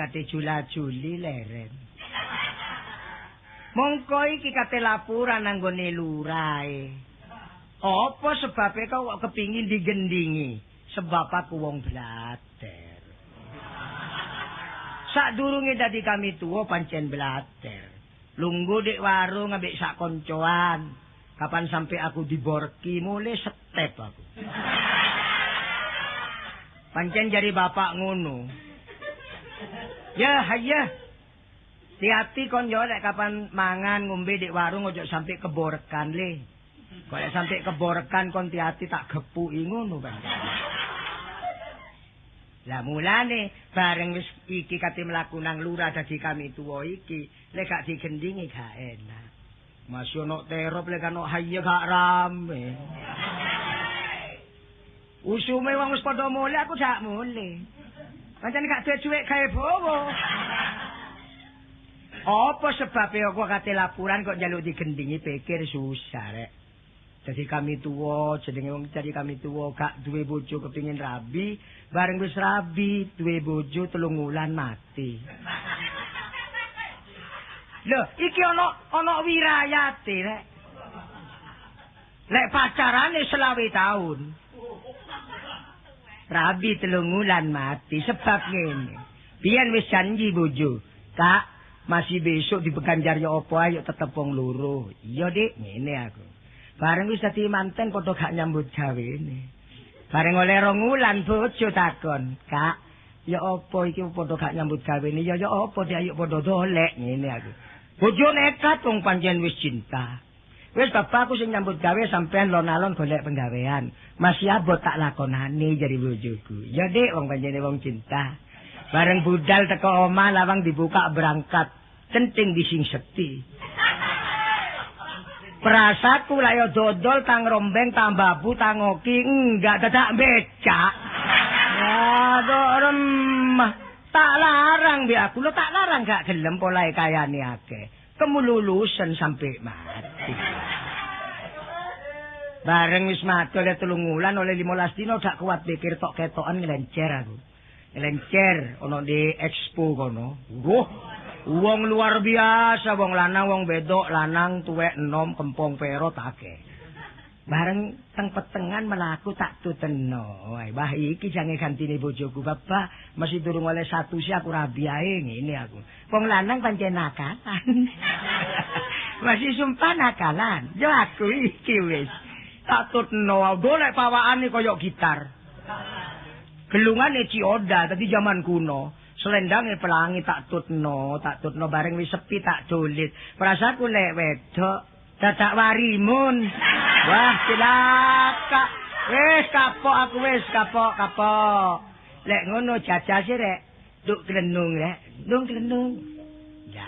kate jula-juli leren. Mongko iki kate laporan nang gone lurae. Apa sebabe kok kepingin digendingi? Sebab aku wong blater. Sadurunge dadi kami tuwa pancen blater. Lungguh dik warung ambek sak koncoan. Kapan sampai aku diborki mulai setep aku. Pancen jari bapak ngono. Ya hayya. Hati-hati kon yo lek kapan mangan ngombe dik warung ojo sampai keborkan le. Kok lek sampai keborkan kon hati-hati tak gepuki ngono pancen. Lah mulane bareng wis iki kate mlaku nang lurah dadi kami tuwa iki, lek gak digendingi gak enak. Masih ono terop lek ono hayya gak rame. Usume wong wis padha mule aku gak mule. Pancen gak duwe dhuwit gawe bowo. Apa sebabe aku kate laporan kok njaluk digendingi pikir susah rek. Jadi kami tuwa, jenenge wong cari kami tuwa gak duwe bojo kepingin rabi, bareng wis rabi duwe bojo 3 wulan mati. Lho, iki ana wirayate rek. Lek pacarane 25 tahun. Rabi 3 wulan mati sebab ngene. Biyen wis janji bojo, Kak, masih besok dibeganjar ya apa ayo tetep wong loro. Iya, Dik, ngene aku. Bareng wis dadi manten padha gak nyambut gawene. Bareng oleh 2 wulan bojo takon, "Kak, ya apa iki padha gak nyambut gawene? Ya ya apa Dik, ayo padha dolek." Ngene aku. Bojo nekat wong pancen wis cinta. Wis bapakku sing nyambut gawe sampean lon-alon golek penggawean. Masih abot tak lakonane jare bojoku. Ya Dik, wong pancene wong cinta. Bareng budal teko omah lawang dibuka berangkat, centing dising seti. Perasaku lah yo dodol tang rombeng tambah bu tangoki enggak dadak becak. Aduh remah. Tak larang bi aku lo tak larang gak gelem polahe kayane akeh. Kemululusen sampai mati. Bareng wis mati oleh 3 wulan oleh 15 dino gak kuat pikir tok ketokan nglencer aku. Nglencer ono di expo kono. Wah, wong luar biasa, wong lanang, wong wedok, lanang tuwek enom kempong perot akeh. Bareng teng petengan mlaku tak tuteno. Wah, iki jange gantine bojoku, Bapak. Masih durung oleh 1 sih aku rabi ae ngene aku. Wong lanang pancen nakalan. Masih sumpah nakalan. Yo aku iki wis. Tak tuteno, golek pawakane koyo gitar. Gelungane Cioda tadi zaman kuno. Selendange pelangi tak tutno bareng wis sepi tak dolit. Perasaku lek wedok dadak warimun. Wah, cilaka. Wis kapok aku wis kapok. Lek ngono jajal sih rek. Nduk glenung rek. Nduk glenung. Ya,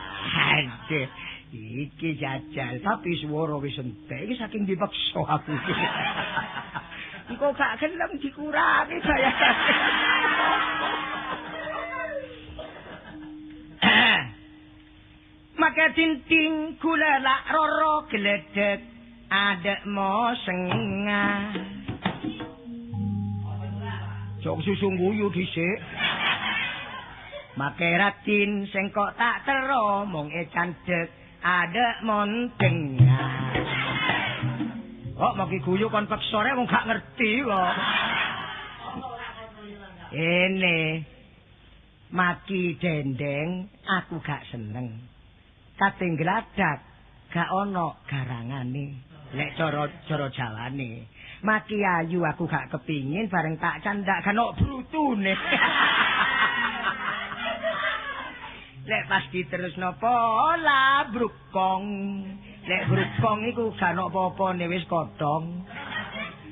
iki jajal tapi swara wis entek. Iki saking dipaksa aku iki. Engko gak gelem dikurangi bayarane. Maka tinting gula lak roro gledek adek mo sengah. Jok susu guyu dhisik. Make ratin sing kok tak tero mung e candek adek mon dengah. Kok maki guyu kon peksa rek wong gak ngerti kok. Ene maki dendeng aku gak seneng. Kate ngladak gak ana garangane. Lek cara Jawane. Maki ayu aku gak kepingin bareng tak candak gak ono brutune. Lek pas diterusno pola brukong. Lek brukong iku gak ono apa-apane wis kodhong.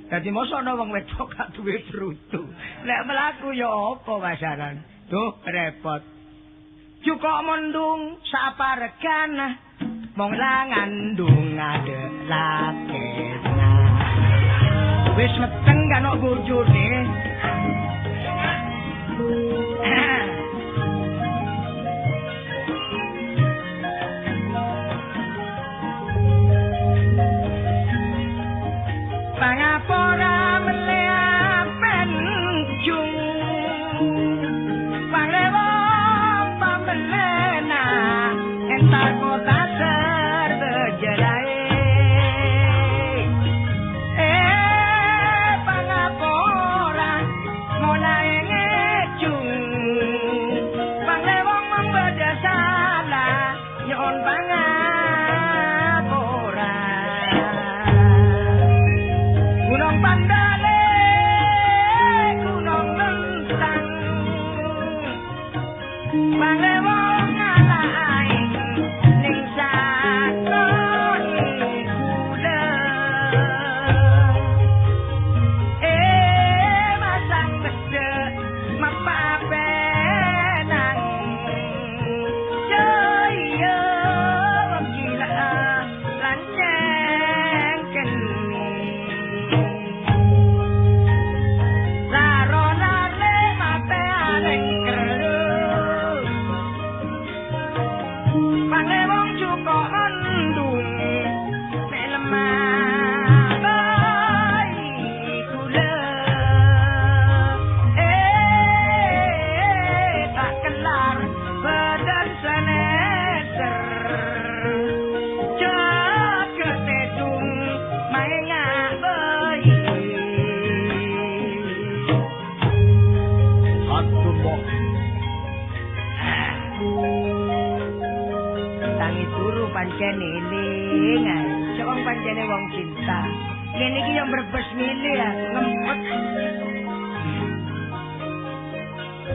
Dadi mosok ana wong wedok gak duwe brutu. Lek mlaku ya apa pasaran? Duh repot. Cukup mendung saparegan mong langandung adek lakena. Wis meteng gak ono bojone. Pangapora meleapen jung pangrewa taser bejelae pangapura mulai ngecung panglewong membaca salah nyon pangapura gunung Pandale gunung Lentang panglewong ngalahin ning sakon kula masang bedhek mapapenang jaya wong gila lanceng keni laronane mapeane kero panglewong cuko mendung nek lemah bayi kula tak kelar badan seneser jaga tedung maengah bayi. Aduh mbok. Tangi turu pancen eling ae. Cek wong pancene wong cinta. Ngene iki yo mbrebes milih aku ngempet.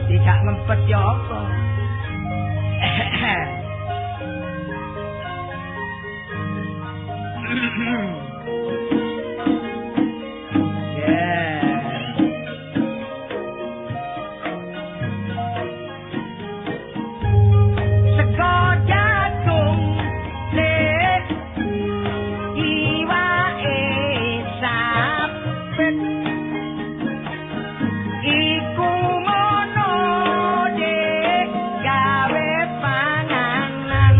Tidak ngempet yo apa? Yeah. Sego jagung lek iwake sapet iku ngono dek gawe panganan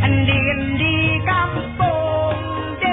endi-endi kampung dek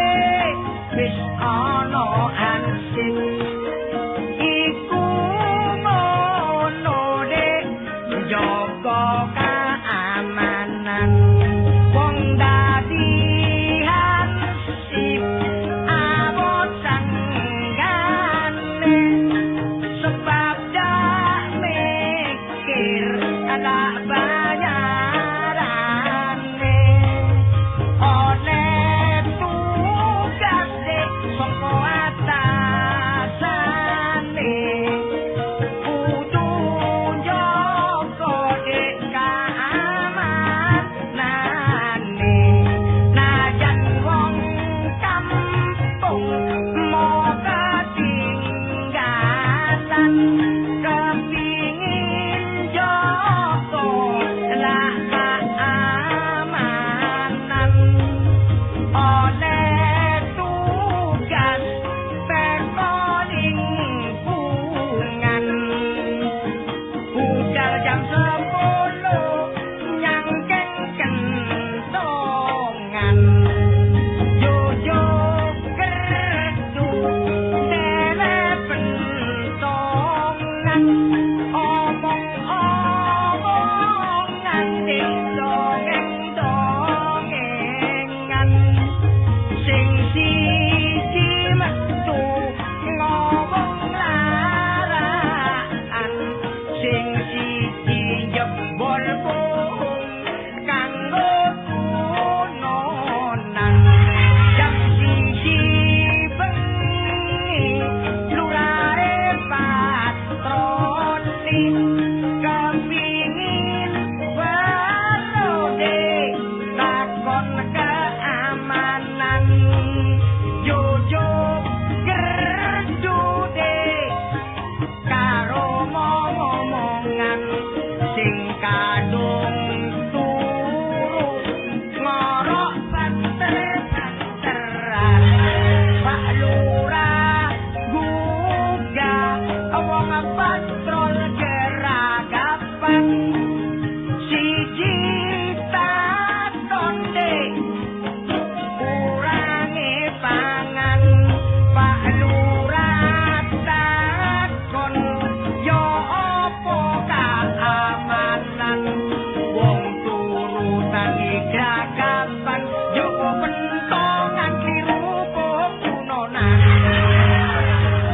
gragapan juku pentongan kliru kunonan.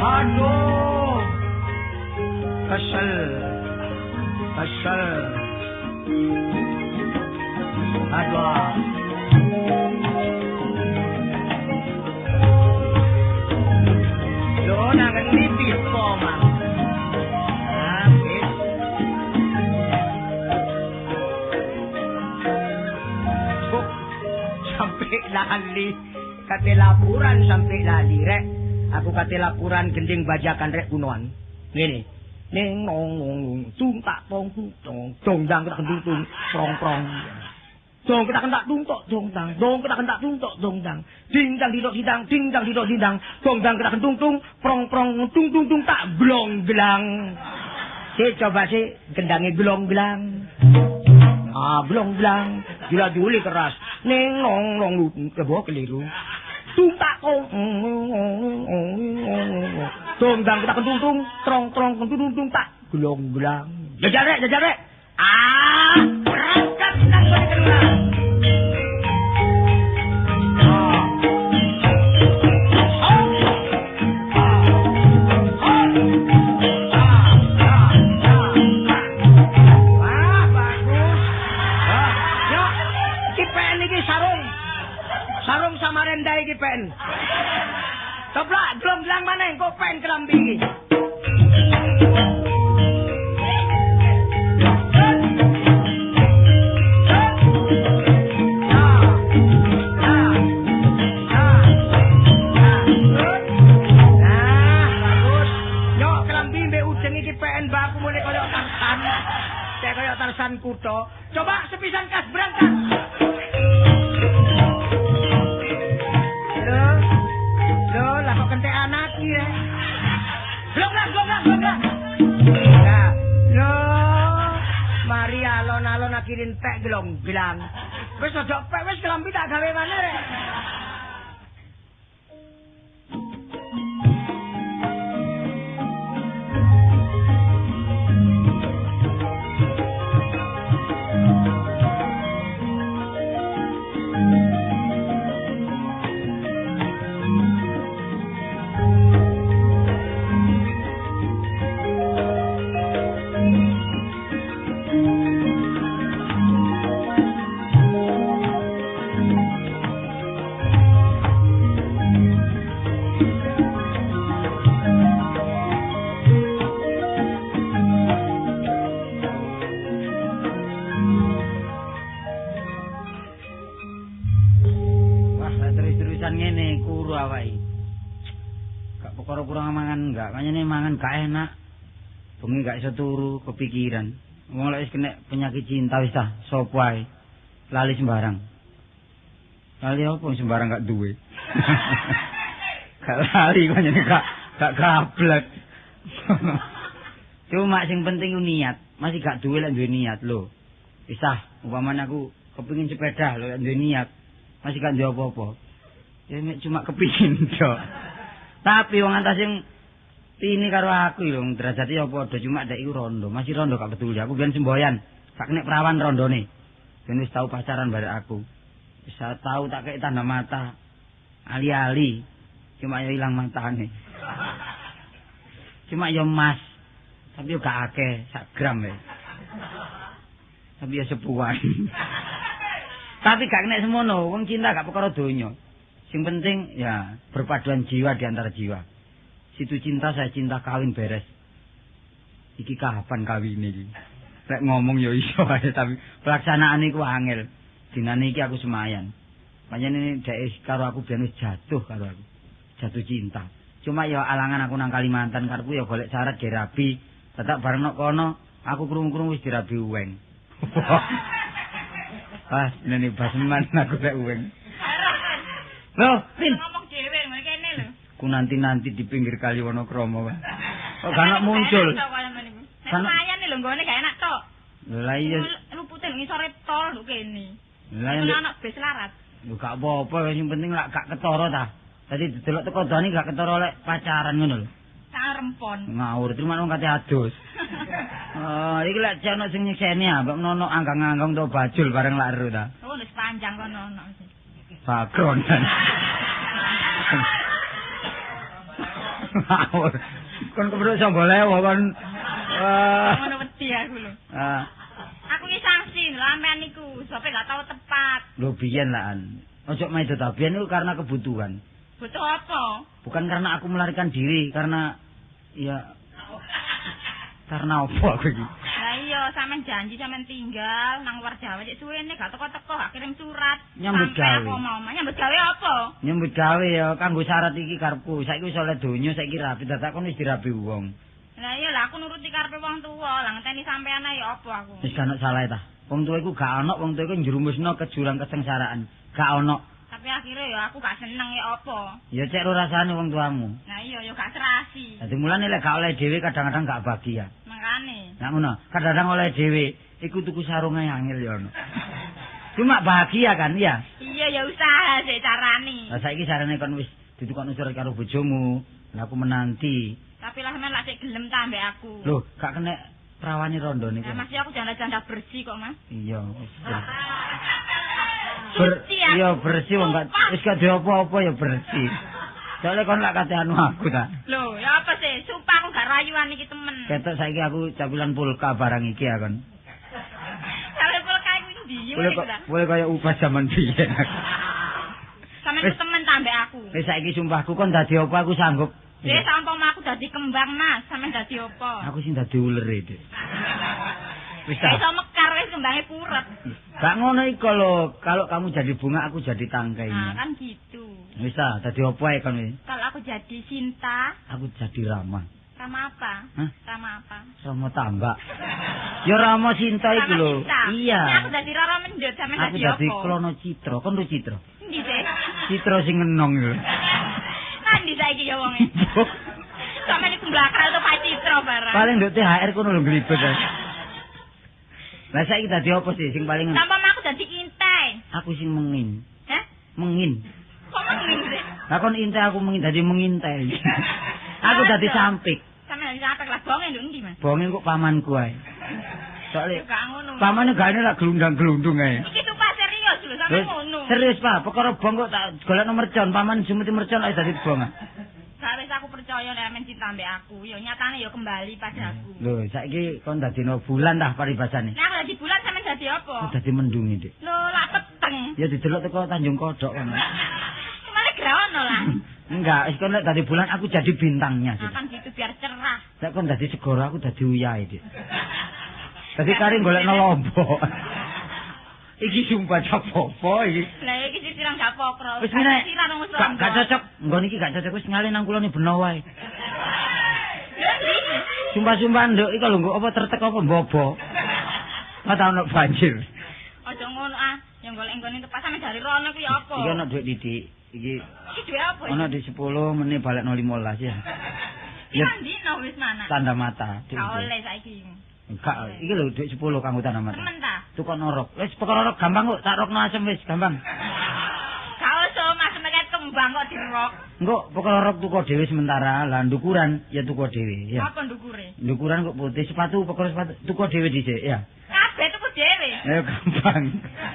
Aduh, kesel, kesel. Aduh. Lho nang ngendi pipo, Mas? Ah, wis. Kok sampai lali, kate laporan sampai lali rek. Aku kate laporan gending bajakan rek kunoan. Ngene. Ning nong nong tung tak tong tong dong dang tak tung tung prong prong. Dong kita kentak tung tok dong dang, dong kita kentak tung tok dong dang. Ding dang didok didang, ding dang didok didang, dong dang kita kentung tung prong prong tung tung tung tak blong glang. Si coba si gendange blong glang. Ah blong glang, gila juli keras. Ning nong nong kebo keliru. Tung tak kong dong dang kita kentung tung trong trong kentung tung tung tak glong glang. Jajar rek, jajar rek. Ah, berangkat nang ngene kelurahan. Wah, bagus. Yo, iki pen iki sarung. Sarung Samarinda iki pen. Toplak glong-glang maneh engko pen kelambi iki. Kaya Tarsan kutha. Coba sepisan kas berangkat. Lho. Lho, lah kok kentek anak iki ya. Blok lah, blok lah, blok lah. Nah, lho. Mari alon-alon akhirin pek glong-glang. Wis aja pek wis kelambi tak gawe maneh rek. Mangan gak enak, bengi gak iso turu, kepikiran. Wong lek wis kena penyakit cinta wis ta, sapa ae lali sembarang. Lali apa sembarang gak duwe. Gak lali kok nyene gak gablek. Cuma sing penting ku niat, masih gak duwe lek duwe niat lho. Wis ta, umpamane aku kepengin sepeda lho lek duwe niat, masih gak duwe apa-apa. Ya mek cuma kepingin tok. Tapi wong antas sing ini karo aku lho, derajate ya padha cuma dek iku rondo, masih rondo gak peduli. Aku biyen semboyan, gak kena perawan rondone. Ben wis tau pacaran barek aku. Wis tau tak kei tanda mata. Ali-ali, cuma ya ilang matane. Cuma ya emas. Tapi yo gak akeh, sak gram ya. Tapi ya sepuan. Tapi gak kena semono, wong cinta gak perkara donya. Sing penting ya berpaduan jiwa di antara jiwa. Situ cinta saya cinta kawin beres. Iki kapan kawin iki? Lek ngomong ya iso ae tapi pelaksanaan iku angel. Dinane iki aku semayan. Pancen dhek karo aku biyen wis jatuh karo aku. Jatuh cinta. Cuma ya alangan aku nang Kalimantan karepku ya golek syarat ge rabi. Tetep bareng nok kono aku krungu-krungu wis dirabi uweng. Pas nene baseman aku lek uweng. Loh, Pin ngomong dhewe ngene kene lho. Ku nanti-nanti di pinggir kali Wonokromo, Pak. Kok gak enak muncul. Nek lumayan lho nggone gak enak tok. Lha iya lupute ngisore tol lho kene. Lah iya anak bis larat. Lho gak apa-apa sing penting lak gak ketara ta. Dadi didelok teko dani gak ketara lek pacaran ngono lho. Sarempon. Ngawur terima wong kate adus. Oh, iki lek ana sing nyekseni ah, mbok nono anggang-anggang to bajul bareng lak ero ta. Oh, wis pancen. Panjang kono ono. Bagronan. Kon kepethuk Songgolewo kon. Ngono wedi aku lho. Ah. Aku iki sanksi lho sampean niku, sope gak tau tepat. Lho biyen lah an. Ojo maido ta biyen iku karena kebutuhan. Butuh apa? Bukan karena aku melarikan diri, karena ya karena apa aku iki? Lah iya, sampean janji sampean tinggal nang luar Jawa cek suwene gak teko-teko, gak kirim surat. Nyambut gawe. Nyambut gawe apa? Nyambut gawe ya kanggo syarat iki karepku. Saiki wis oleh donya, saiki rabi, dadak kon wis dirabi wong. Lah iya lah aku nuruti karepe wong tuwa, lah ngenteni sampean ae ya apa aku. Wis gak ono salah ta. Wong tuwa iku gak ono, wong tuwa iku njerumusno ke jurang kesengsaraan. Gak ono. Tapi akhirnya ya aku gak seneng ya apa. Ya cek ro rasane wong tuamu. Lah iya ya gak serasi. Dadi mulane lek gak oleh dhewe kadang-kadang gak bahagia. Makane. Lah ngono, kadang-kadang oleh dhewe iku tuku sarunge angel ya ono. Cuma bahagia kan ya? Iya ya usaha sik carane. Lah saiki sarane kon wis ditukokno surat karo bojomu. Lah aku menanti. Tapi lah men lak sik gelem ta ambek aku. Loh, gak kena prawani rondo niku. Lah masih aku janda-janda bersih kok, Mas. Iya. Iya bersih wong gak wis gak diopo-opo ya bersih. Soale kon lak kate anu aku ta. Lho, ya apa sih? Sumpah aku gak rayuan iki temen. Ketok saiki aku capilan pulka barang iki ya kon. Capilan pulka iku ndi? Boleh kaya ubah jaman biyen. Sampeyan temen ta ambek aku. Wis saiki sumpahku kon dadi apa aku sanggup. Wis sampama aku dadi kembang, Mas, sampeyan dadi apa? Aku sing dadi ulere, Dik. Wis ta. Iso mekar wis kembange purep. Gak ngono iku lho, kalau kamu jadi bunga aku jadi tangkainya. Nah, kan gitu. Wis ta, dadi apa ae kon iki? Kalau aku jadi Sinta, aku jadi Rama. Rama apa? Hah? Rama apa? Rama Tambak. Ya Rama Sinta iku lho. Iya. Nah, aku dadi Rara Mendut, sampeyan dadi apa? Aku dadi Klono Citra. Kon lu Citra? Endi sih? Citra sing ngenong iku. Nandi saiki ya wonge. Sampeyan iku mblakal to Pak Citra barang. Paling nduk THR kono lho nglibet. Lah saiki dadi apa sih sing paling Sampama aku dadi intai. Aku sing mengin. Hah? Mengin. Kok mengin sih? Lah kon intai aku mengin dadi mengintai. Aku dadi sampik. Sampeyan dadi sampik lah bonge nduk endi, Mas? Bonge kok pamanku ae. Soale gak ngono. Pamane gak lak glundang-glundung ae. Iki sumpah serius lho, sampeyan ngono. Serius, Pak. Perkara bong kok tak golekno mercon, paman jumeti mercon ae dadi bong. Gak wis aku percaya nek men cinta ambek aku, ya nyatane ya kembali padaku. Lho, saiki kon dadino bulan tah paribasane. Nah, aku dadi bulan sampean dadi apa? Aku dadi mendung iki, Dik. Lho, lak peteng. Ya didelok teko Tanjung Kodok kono. Kemane grawono lah. Enggak, wis kon lek dadi bulan aku jadi bintangnya. Nah, kan gitu biar cerah. Lek kon dadi segara aku dadi uyahe, Dik. Dadi kari golekno lombok. Iki sumpah apa iki. Lah iki sisiran gak pokro. Wis ngene. Gak cocok. Nggon iki gak cocok wis ngalih nang kulone beno wae. Sumpah-sumpah nduk iki lho nggo apa tertek apa mbobo. Ora tau ono banjir. Aja ngono ah, yang golek nggone tepas sampe dari rono ku ya apa? Iki ono dhuwit didik. Iki iki dhuwit apa? Ono di 10 meneh balekno 15 ya. Ya dino wis mana? Tanda mata. Gak oleh saiki. Enggak, iki lho dhuwit 10 kanggo tanda mata. Temen ta? Tukokno rok. Wis perkara rok gampang kok, tak rokno asem wis gampang. Gak usah Mas mek kembang kok dirok. Engko perkara rok tuku dhewe sementara, lah ndukuran ya tuku dhewe ya. Apa ndukure? Ndukuran kok putih, sepatu perkara sepatu tuku dhewe dhisik ya. Kabeh tuku dhewe. Ya gampang.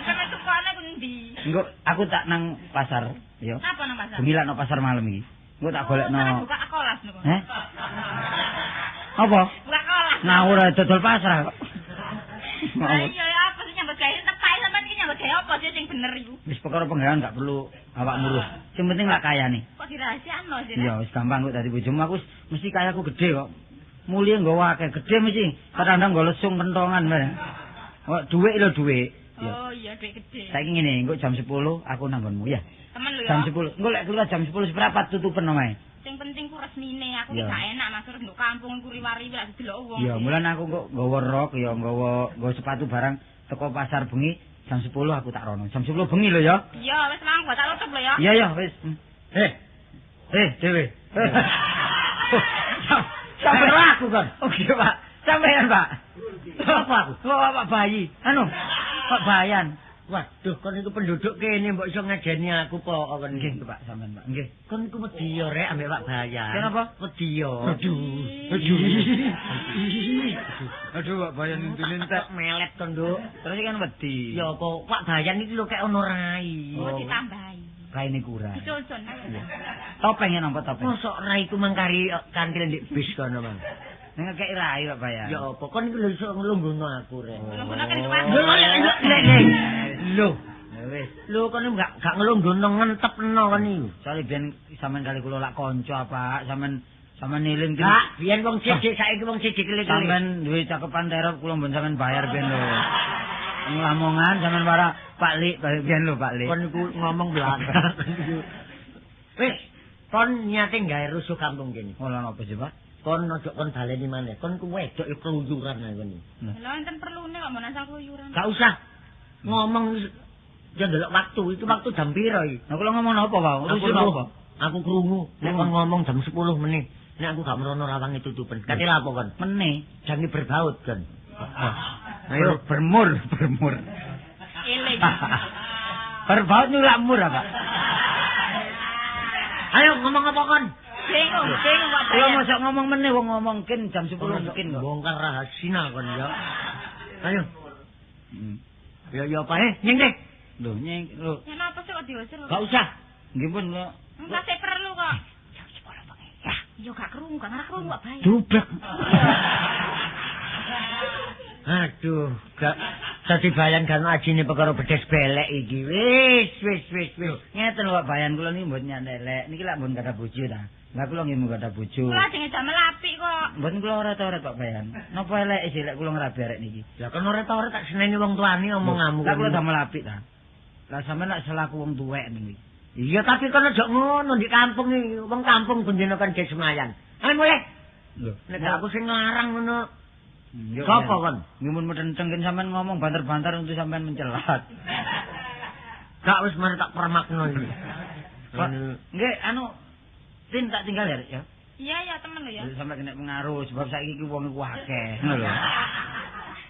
Sampe tukone ku endi? Engko aku tak nang pasar ya. Napa nang pasar? Bengi lak nang pasar malam iki. Engko tak golekno. Buka kelas niku. Heh? Apa? Buka kelas. Ngawur dodol pasar kok. Lah iya ya apa sih nyambut gawe tepak sampean iki nyambut gawe apa sih sing bener iku? Wis perkara penggawean gak perlu awakmu urus. Sing penting lak kayane. Kok dirahasiakno sih? Iya wis gampang kok dadi bojomu aku mesti kayaku gede kok. Mulie nggawa akeh gede mesti. Kadang-kadang nggo lesung kentongan wae. Kok dhuwit lho dhuwit. Oh iya dhuwit gede. Saiki ngene, engko jam 10 aku nang nggonmu ya. Temen lho ya. Jam 10. Engko lek keluar jam 10 seprapat tutupen omahe. Sing penting ku resmine, aku ki gak enak Mas nduk kampung ku riwari lak didelok wong. Ya, mulane aku kok nggawa rok ya nggawa sepatu barang teko pasar bengi jam 10 aku tak rono. Jam 10 bengi lho ya. Iya, wis mang tak tutup lho ya. Iya ya, wis. Dhewe. Sampai aku kan. Oke, Pak. Sampean, Pak. Apa aku? Oh, Pak Bayi. Anu, Pak Bayan. Waduh, kon iku penduduk kene mbok iso ngajeni aku po kon. Nggih, Pak, sampean, Pak. Nggih. Kon iku wedi yo rek ambek Pak Bayan. Kenapa? Wedi yo. Aduh. Aduh. Aduh, Pak Bayan intine entek melet kon, Nduk. Terus kan wedi. Ya apa Pak Bayan iki lho kek ono rai. Oh, ditambahi. Raine kurang. Dicocon ayo. Topeng ya nampa topeng. Mosok raiku mangkari kantil ndek bis kono, Mang. Nek ngekeki rai Pak Bayan. Ya apa kon iku lho iso nglungguhno aku rek. Nglungguhno kan kuwi. Lho, wis. Lho kon gak nglungguhno ngentepno kon iku. Soale biyen sampean kali kula lak kanca, Pak. Sampean sampean eling ki. Gak, biyen wong sithik saiki wong sithik kele-kele. Sampean duwe cakepan terop kula mbon sampean bayar ben lho. Lamongan sampean para Pak Lik, biyen lho Pak Lik. Kon iku ngomong belakang. Wis, kon niate gawe rusuh kampung kene. Ora napa sih, Pak? Kon ojo kon baleni maneh. Kon ku wedok keluyuran ae kon. Lha enten perlune kok mbon asal keluyuran. Gak usah ngomong ya ndelok waktu, itu waktu jam piro iki? Lah kula ngomong napa, Pak? Rusuh napa? Aku krungu nek kon ngomong jam 10 meneh. Nek aku gak merono rawange tutupen. Kate lha apa kon? Meneh, jange berbaut kon. Ayo bermur, bermur. Eling. Berbaut nyulak mur, Pak. Ayo ngomong apa kon? Bingung, bingung Pak. Kula mosok ngomong meneh wong ngomongkin jam 10 mungkin kok. Bongkar rahasia kon ya. Ayo. Ya ya apa nyeng deh. Lho nyeng lho. Ya napa sih kok diusir? Gak usah. Nggih pun kok. Enggak sih perlu kok. Jam 10 bengi. Ya. Yo gak krungu, gak ngarah krungu kok bae. Dublek. Aduh, gak dadi bayan kan ajine perkara bedes belek iki. Wis, wis, wis, wis. Ngeten lho Pak Bayan kula niki mboten nyandelek. Niki lak mboten gadah bojo ta. Lah kula nggih mboten gadah bojo. Kula jenenge damel apik kok. Mboten kula ora-ora Pak Bayan. Napa eleke sih lek kula ngrabi arek niki? Lah kon ora-ora tak seneni wong tuane omonganmu. Lah kula damel apik ta. Lah sampean lak selaku wong tuwek niki. Iya, tapi kon aja ngono di kampung iki. Wong kampung bendina kan ge semayan. Ayo mulih. Lho, nek aku sing nglarang ngono. Sopo kon? Ngimun metenteng kan sampean ngomong banter-banter untuk sampean mencelat. Gak wis mari tak permakno iki. Nggih, anu Tin tak tinggal ya, ya. Iya, ya temen lho ya. Sampai kena pengaruh sebab saiki iki wong iku akeh, ngono lho.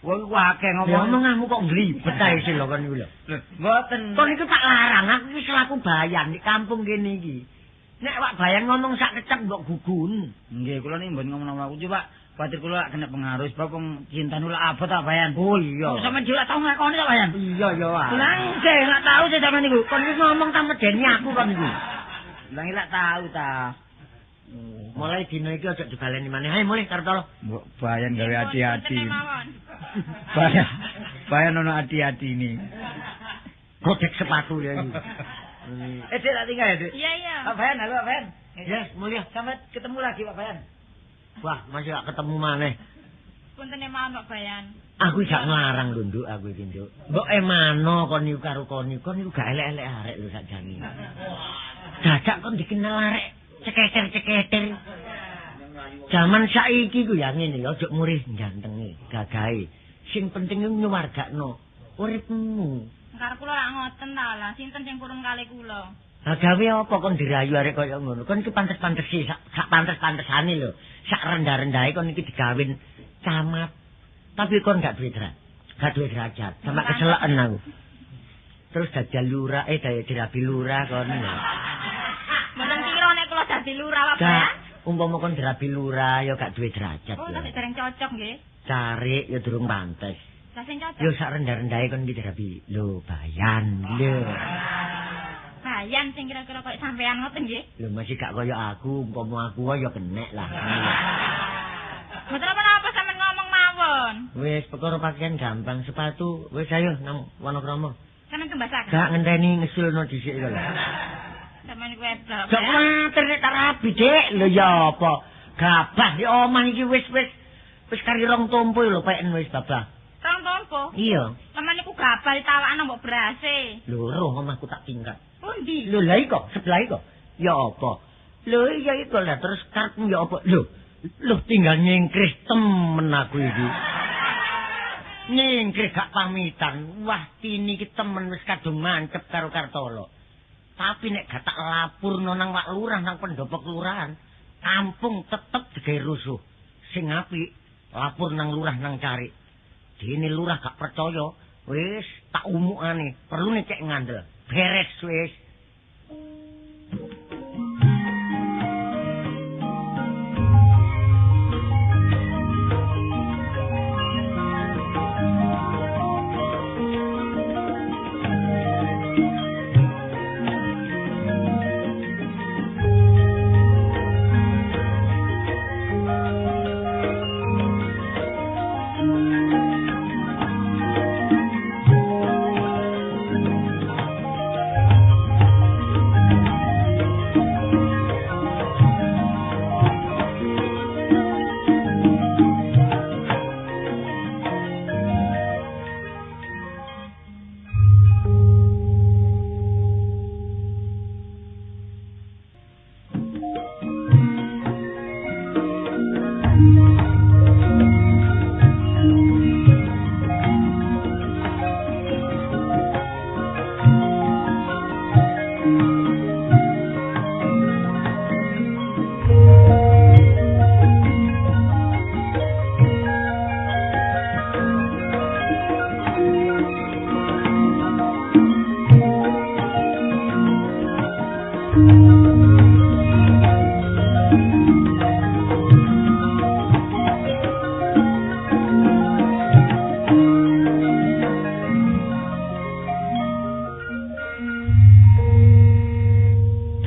Wong iku akeh ngomong. Omonganmu kok nglibet ae sih lho kon iku lho. Lho, mboten. Kon iku tak larang, aku iki selaku bayan di kampung kene iki. Nek Pak Bayan ngomong sak kecap mbok gugun. Nggih, kula niki mboten ngomong aku Pak. Kuwatir kula lak kena pengaruh sebab wong cintane lak abot ta Bayan. Oh iya. Sampeyan dhewe lak tau nglakoni ta Bayan? Iya ya. Lah nggih, lak tau sih sampeyan niku. Kon iki ngomong ta medeni aku kon iku. Lah iki lak tau ta. Mulai dina iki aja dibaleni maneh. Ayo mulih Kartolo. Mbok Bayan gawe ati-ati. Bayan, Bayan ono ati-atine. Godhek sepatu ya iki. Eh, Dek tak tinggal ya, Dek. Iya, iya. Pak Bayan, halo Pak Bayan. Ya, mulih. Sampai ketemu lagi Pak Bayan. Wah, masih gak ketemu maneh. Puntene mawon Pak Bayan. Aku gak nglarang lho, Nduk, aku iki, Nduk. Mbok emano kon niku karo kon niku, kon niku gak elek-elek arek lho sakjane. Dadak kon dikenal arek ceketer-ceketer. Jaman saiki ku ya ngene lho, aja murih gantenge, gagahe. Sing penting iku nyuwargakno uripmu. Karo kula lak ngoten ta lah, sinten sing purun kali kula? Lah gawe apa kon dirayu arek kaya ngono? Kon iki pantes-pantesi, sak pantes-pantesane lho. Sak rendah-rendahe kon iki digawin camat. Tapi kon gak duwe derajat. Gak duwe derajat, sampe keseleken aku. Terus dajal lurah, daya dirabi lurah kon. Mboten kira nek kula dadi lurah Pak. Gak, umpama kon dirabi lurah ya gak duwe derajat. Oh, tapi dereng cocok nggih. Carik ya durung pantes. Lah sing cocok. Yo sak rendah-rendahe kon iki dirabi lho Bayan lho. Bayan sing kira-kira koyo sampean ngoten nggih. Lho masih gak koyo aku, umpama aku ya kenek lah. Mboten apa-apa sampean ngomong mawon. Wis perkara pakaian gampang, sepatu wis ayo nang Wonokromo. Sampeyan tumbasaken. Gak ngenteni ngesulno dhisik lho. Sampeyan kuwi wedok. Gak kuwatir nek tak rabi, Dik. Lho ya apa? Gabah di omah iki wis wis wis kari rong tompo lho peken wis babah. Rong tompo? Iya. Sampeyan niku gabah ditawakno mbok berase. Lho roh omahku tak tingkat. Pundi? Lho lha iko, sebelah iko. Ya apa? Lho iya iko lah terus karepmu ya apa? Lho, lho tinggal nyingkrih temen aku iki. Nyingkrih gak pamitan. Wah, tini iki temen wis kadung mancep karo Kartolo. Tapi nek gak tak lapurno nang Wak Lurah nang pendopo kelurahan, kampung tetep digawe rusuh. Sing apik lapor nang lurah nang cari. Dene lurah gak percaya, Wis tak umukane, perlune cek ngandel. Beres wis.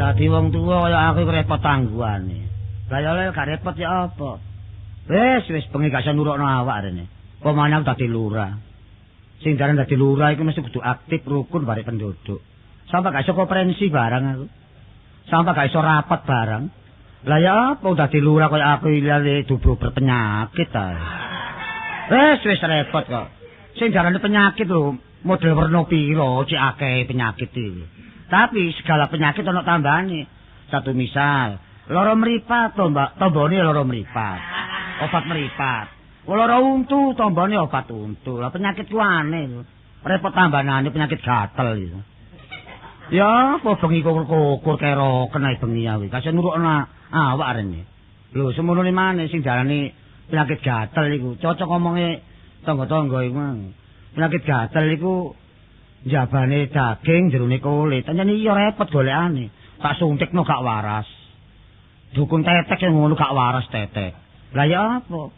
Dadi wong tuwa kaya aku repot tangguhane. Lah ya gak repot ya apa? Wis wis bengi gak iso nurukno awak rene. Apa maneh aku dadi lurah. Sing daran dadi lurah iku mesti kudu aktif rukun barek penduduk. Sampai gak iso konferensi barang aku. Sampai gak iso rapat barang. Lah ya apa dadi lurah kaya aku iki dubro berpenyakit ta. Wis wis repot kok. Sing darane penyakit lho model werna pira cek akeh penyakit iki. Tapi segala penyakit ana tambahane. Satu misal, lara mripat to, Mbak, tombone lara mripat. Obat mripat. Lara untu tombone obat untu. Lah penyakit ku aneh lho. Repot tambanane penyakit gatel iki. Ya, apa bengi kukur keroken ae bengi awe. Kasih nurukno awak rene. Lho, semono maneh sing darani penyakit gatel iku. Cocok omonge tangga-tangga iku mang. Penyakit gatel iku jabane daging jerone kulit. Pancen iya repot golekane. Tak suntikno gak waras. Dukun tetek sing ngono gak waras tetek. Lah ya apa?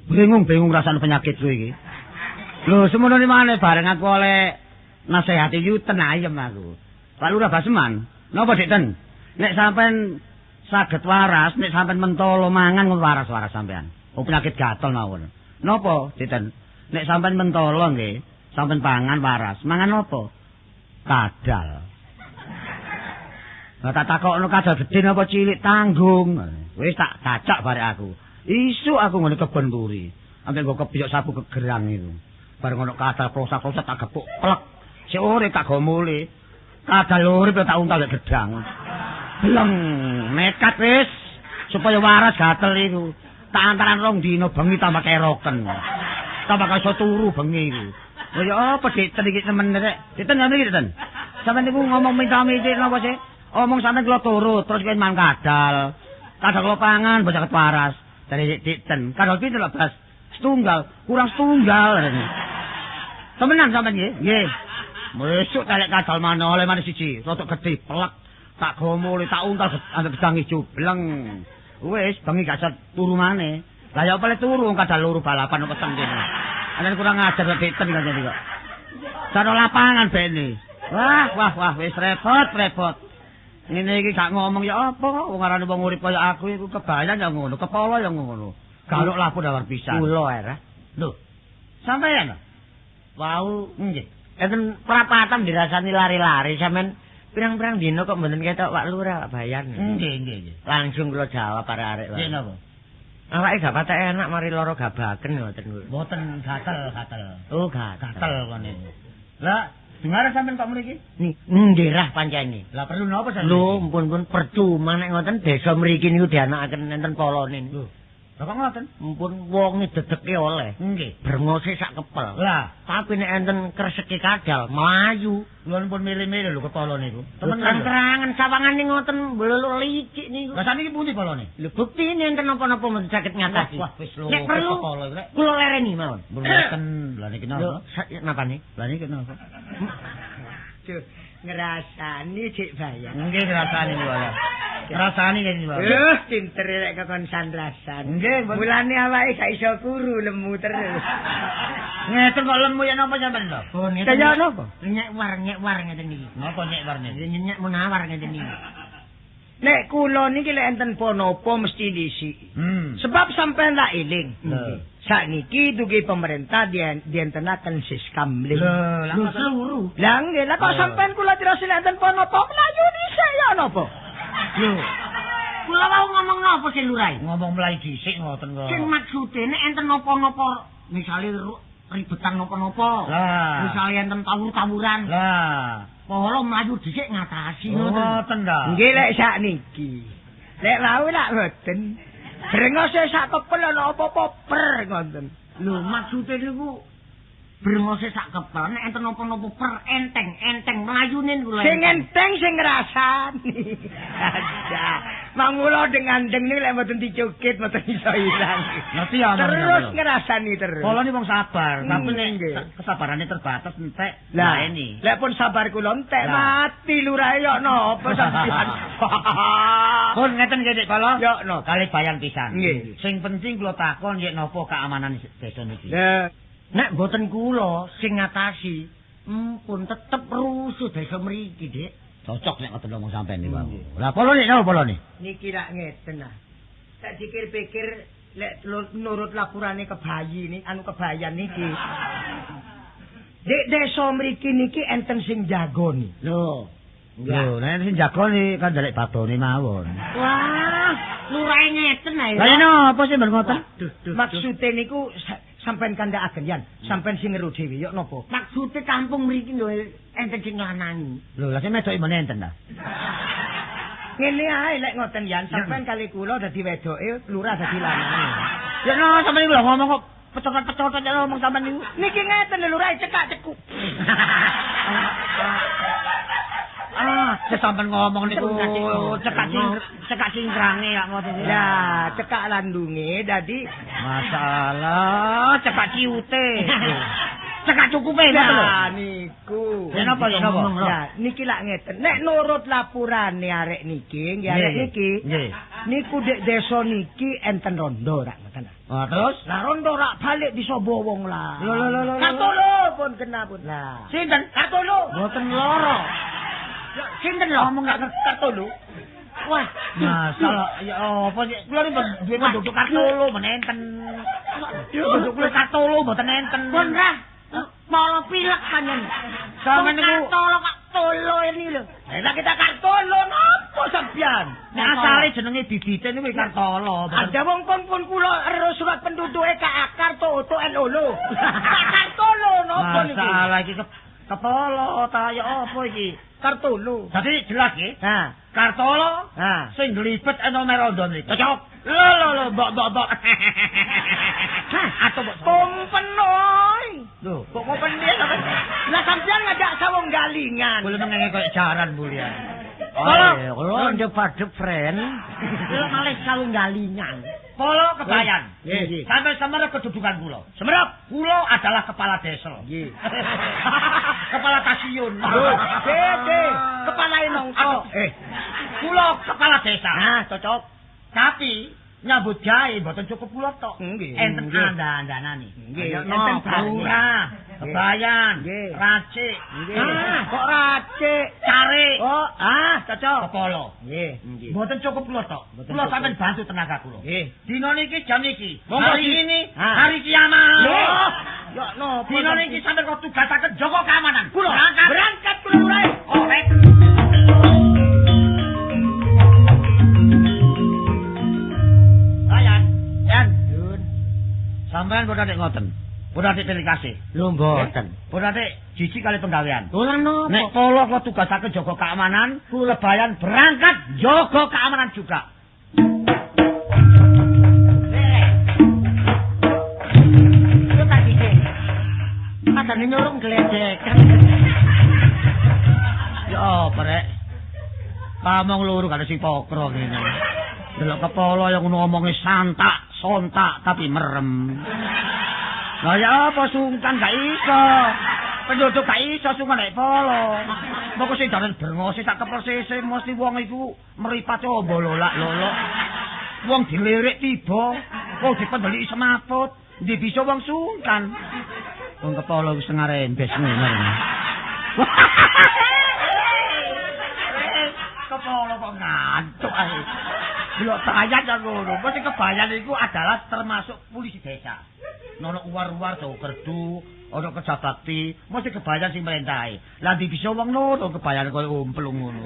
Bingung-bingung rasane penyakitku iki. Lho, semono maneh bareng aku oleh nasehati yuten ayem aku. Pak Lurah Baseman, napa Dik Ten? Nek sampean saged waras, nek sampean mentolo mangan ngono waras-waras sampean. Oh penyakit gatel mawon. Napa Dik Ten? Nek sampean mentolo nggih, sampean pangan waras. Mangan apa? Kadal. Lah tak takokno kadal gedhe napa cilik tanggung. Wis tak cacak barek aku. Isuk aku ngene kebon mburi. Sampe nggo kebiyok sapu kegerang itu. Bareng ono kadal klosak-klosak tak gepuk plek. Sik urip tak go mule. Kadal urip tak untal lek gedang. Bleng, nekat wis supaya waras gatel iku. Tak antaran rong dina bengi tambah keroken. Tambah gak iso turu bengi iku. Lha ya apa Dik Ten iki nemen rek? Dik Ten ngene iki Dik Ten. Sampeyan niku ngomong minta-minta napa sih? Omong sampeyan kula turut terus kowe mangan kadal. Kadal kula pangan bocah waras. Dari Dik Ten. Kadal pinten lho, Bas? Setunggal, kurang setunggal. Temenan sampeyan nggih? Nggih. Besok talek kadal mana oleh mana siji, rotok gedhe plek. Tak gomole, tak untal ambek gedang ijo bleng. Wis bengi gak iso turu maneh. Lah ya apa le turu kadal loro balapan weteng kene. Ana kurang ajar kok Dik Ten kancane kok. Cara lapangan bene. Wah, wah, wah wis repot, repot. Ngene iki gak ngomong ya apa kok wong arane wong urip kaya aku iku kebayan ya ngono, kepala ya ngono. Galuk lapo dawar pisan. Kula era. Lho. Sampeyan lho. Wau nggih. Enten perapatan dirasani lari-lari sampean pirang-pirang dina kok mboten ketok Pak Lurah, Pak Bayan. Nggih, nggih, nggih. Langsung kula jawab arek-arek. Nggih napa? Awake gak patek enak mari lara gabaken ngoten kuwi. Mboten gatel, gatel. Oh, gatel. Gatel kene. Lah, dengar sampean kok mriki? Nggih rah pancene. Lah perlu napa sampean? Lho, ampun-pun percuma nek ngoten desa mriki niku dianakaken enten polone niku. Lho, Lha kok ngoten? Ampun wonge dedeke oleh. Nggih. Brengose sak kepel. Lah, tapi nek enten kreseke kadal mlayu. Kula pun milih-milih lho kepala niku. Temen terang-terangan sawangane ngoten bleluk licik niku. Lah saniki pundi polone? Lho buktine enten napa-napa mboten saged ngatasi. Wah, wis lho. Nek perlu kula lereni mawon. Mboten. Lah niki napa? Napane? Lah niki napa? Duh, ngrasani Cik Bayan. Nggih ngrasani kula. Ngrasani nggih kula. Pinter rek kekon sandrasan. Nggih, mulane awake gak iso kuru lemu terus. Ngeten kok lemu ya napa sampean lho? Oh, kaya napa? Nyek war ngeten iki. Napa nyek war niki? Nyek menawar ngeten iki. Nek kula niki lek enten ponopo mesti disiki. Sebab sampean tak eling. Sakniki dugi pemerintah dientenaken siskamling. Lho, seluruh. Lah nggih, lah kok sampean kula terus lek enten ponopo mlayu dhisik ya napa? Lho, kula wau ngomong napa sih lurae? Ngomong mlayu dhisik ngoten kok. Sing maksude nek enten napa-napa, misale ribetan napa-napa, misale enten tawur-tawuran. Lah, polo mlayu dhisik ngatasi ngoten. Ngoten ta. Nggih lek sakniki. Lek wau lak mboten. Brengose sak kepel ana apa-apa per ngoten. Lho, maksude niku brengose sak kepel nek enten napa-napa per enteng-enteng mlayune niku lho. Sing enteng sing ngrasani. Aja. Mangula dengan-deng niku lek mboten dicukit mboten iso ilang. Ngerti ya terus ngrasani terus. Kula ni wong sabar, tapi nek kesabarane terbatas entek. Lah ini. Lek pun sabar kula entek mati lurahe yo napa sampeyan. Pun ngeten nggih Dik Polo. Yo napa? Kalih bayan pisan. Nggih. Sing penting kula takon yen napa keamanan desa niki. Lah nek mboten kula sing ngatasi, pun tetep rusuh desa mriki, Dik. Cocok nek ngoten ngomong sampean niku. Lah polo nek napa polo nih? Niki lak ngeten ah. Tak pikir-pikir lek nurut lapurane kebayi ni anu kebayan niki. Dik desa mriki niki enten sing jagoni. Lho. Lho, nek sing jagoni kan ndelek badone mawon. Wah, lurahe ngeten ae. Lah napa sih mboten ngoten? Maksude niku sampean kandhakaken Yan, sampean sing ngeru dhewe yok napa? Maksude kampung mriki lho enten sing nglanangi. Lho, lha sing medoki men enten ta? Ngene ae lek ngoten Yan, sampean kali kula dadi wedoke, lurah dadi lanange. Ya no, sampean niku lho ngomong kok pecotot-pecotot ya ngomong sampean niku. Niki ngeten lho lurah cekak cekuk. Ah, sampean ngomong niku cekak cingkrange kok ngoten iki. Lah, cekak landunge dadi masalah cekak ciute. Cekak cukupe ngoten lho. Lah niku. Ya napa ya napa? Lah niki lak ngeten. Nek nurut lapurane arek niki, nggih arek niki. Nggih. Niku dek desa niki enten rondo rak ngoten. Ah, terus? Lah rondo rak balik disobo wong lah. Lho lho lho. Kartolo pun kena pun. Lah. Sinten? Kartolo. Mboten loro. Sinten lho ngomong gak Kartolo? Wah, masalah ya apa sih? Kula niku duwe penduduk Kartolo men enten. Penduduk kula Kartolo mboten enten. Pun ra. Polo pilek panjenengan. Sampeyan niku Kartolo Kartolo ini lho. Lah kita Kartolo napa sampeyan? Nek asale jenenge bibite niku Kartolo. Ada wong pun kula ero surat penduduke K Karto Oto N Olo. Kartolo napa niku? Masalah iki kepolo ta ya apa iki? Kartolo. Dadi jelas nggih. Ha, Kartolo ha. Sing nglibet ana merondo mriki. Cocok. Lho lho lho mbok mbok mbok. Hah, atau mbok kompen oi. Lho, kok kompen piye sampean? Lah sampean ngajak sawung galingan. Kula mengenge koyo jaran mulia. Kula kula ndek padhep friend. Kula malih sawung galingan. Polo kebayan. Nggih. Sampai semerep kedudukan kula. Semerep. Kula adalah kepala desa. Nggih. Kepala stasiun. Lho, dede, kepala nongko. Kula kepala desa. Nah, cocok. Tapi nyambut gawe mboten cukup kula tok. Nggih. Enten anda-andanane. Nggih. Enten lurah, kebayan, racik. Nggih. Kok racik? Carik. Oh, ah, cocok. Kepala. Nggih. Nggih. Mboten cukup kula tok. Kula sampean bantu tenaga kula. Nggih. Dina niki jam niki. Monggo, Hari ini hari kiamat. Ya napa? Dina niki sampean kok tugasaken jaga keamanan. Kula berangkat. Berangkat kula lurah. Oh, rek. Ayan, Yan, Dun. Sampean pun adik ngoten. Pun adik pilih kasih. Lho mboten. Pun adik jijik kali penggawean. Ora napa. Nek polo kula tugasaken jaga keamanan, lebayan berangkat jaga keamanan juga. Rasane nyurung gledekan. Ya apa rek? Pamong loro gak sing pokro ngene. Delok kepala yang ngono ngomonge santak, sontak tapi merem. Lah ya apa sungkan gak iso. Penduduk gak iso sungkan nek polo. Moko sing dalan brengose sak kepersese mesti wong iku mripate ombo lolak-lolok. Wong dilirik tiba, wong dipendeliki semaput, ndi bisa wong sungkan. Wong kepala wis setengah rembes ngono. Kepala kok ngantuk ae. Delok bayan kok ngono. Mesti kebayan iku adalah termasuk polisi desa. Nono uwar-uwar do kerdu, ana kerja bakti, mesti kebayan sing merintahi. Lah ndi bisa wong ngono kebayan koyo umplung ngono.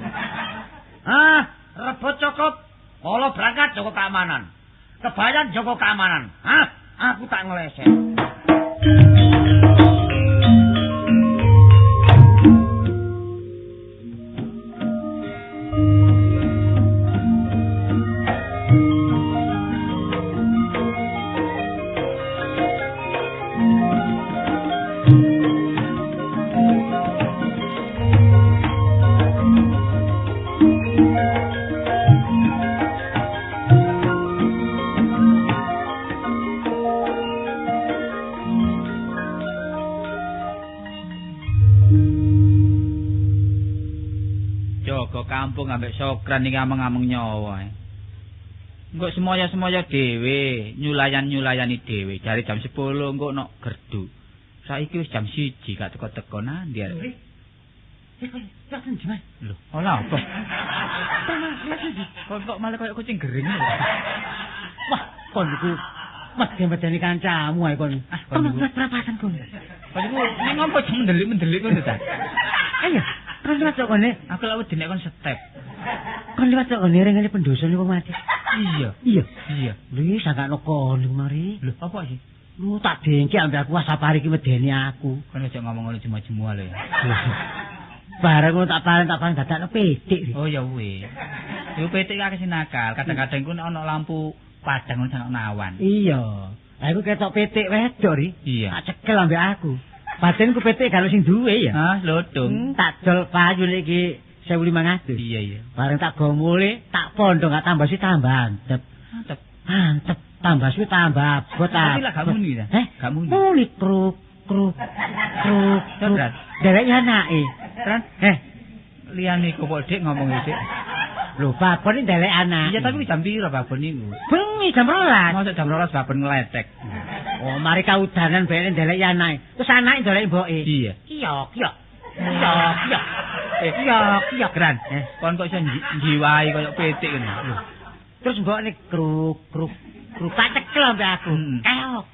Ah, rebut cukup. Kala berangkat jaga keamanan. Kebayan jaga keamanan. Hah, aku tak ngeleset. Kampung ambek Sokran iki ameng-ameng nyawa. Engko semoyo-semoyo dhewe, nyulayan-nyulayani dhewe. Jare jam 10 engko nok gerdu. Saiki wis jam 1 gak teko-teko nandi arek. Lho, ora apa? Kok malah koyo kucing gering lho. Wah, kon iku medeni-medeni kancamu ae kon. Kon perapatan kon. Kon iku ning ngopo mendelik-mendelik ngono ta? Ayo. Kon liwat kok kene? Aku lak wedi nek kon step. Kon liwat kok kene rengene pendosa niku mati. Iya. Iya. Iya. Lho, sangkakno kon iku mari. Lho, apa sih? Lu tak dengki ambek aku wasapari iki medeni aku. Kon aja ngomong ngono jemu-jemu lho ya. Bareng ngono tak paling dadakno pitik. Oh ya wis. Yo pitik akeh sing nakal. Kadang-kadang iku nek ana lampu padang ngono ana awan. Iya. Lah iku ketok pitik wedok ri. Iya. Tak cekel ambek aku. Batinku pitik kalau sing duwe ya. Ah, lodong. Tak dol payu iki 1500. Iya, iya. Bareng tak go mule, tak pondok gak tambah sih tambah antep. Antep. Antep, tambah suwi tambah abot. Tapi lah gak muni ta? Eh, gak muni. Muni kruk kruk kruk. Kruk. Derek anake. Tran, eh, liyane iku kok Dik ngomong iki, Dik. Lho, babon iki ndelek anak. Iya, tapi jam piro babon niku? Bengi jam 12. Mosok jam 12 babon ngletek. Oh, mari kaudanan bene ndelek anake. Terus anake ndelek mboke. Iya. Kiyok, kiyok. Kiyok, kiyok. Kiyok, kiyok. Kran. Kon kok iso njiwai koyo pitik ngene. Lho. Terus mbokne kruk kruk kruk tak cekel ambek aku. Keok.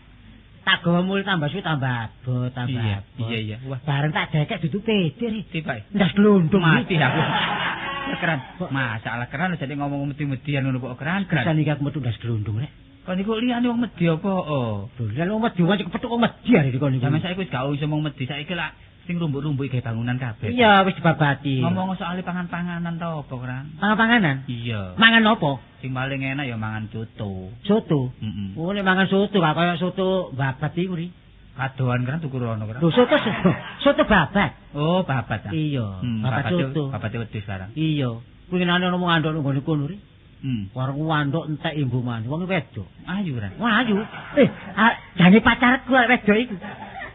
Tak gawa mule tambah suwi tambah abot, tambah abot. Iya, iya. Wah, bareng tak dekek dudu pitik. Tibake. Ndas glundung mati aku. Keran. Masalah keran jadi ngomong medi-median ngono kok keran. Keran iki aku metu ndas glundung rek. Kon niku liyane wong medhi apa? Oh. Lho, liyane wong medhi wong kepethuk wong medhi arek kon niku. Zaman saiki wis gak usah wong medhi, saiki lak sing rumbuk-rumbuk gawe bangunan kabeh. Iya, wis dibabati. Ngomong soal pangan-panganan ta apa, Kran? Pangan-panganan? Iya. Mangan apa? Sing paling enak ya mangan soto. Soto? Heeh. Oh, nek mangan soto gak kaya soto babat iku ri. Kadoan kan tuku rono, Kran. Lho, soto soto babat. Oh, babat ta. Iya, babat soto. Babate wedhus barang. Iya. Kuwi nane ono ngandhok nang gone kono ri. Warung wandok entek imbu maneh. Wong wedok. Ayu ra? Wah, ayu. Jane pacarku arek wedok iku.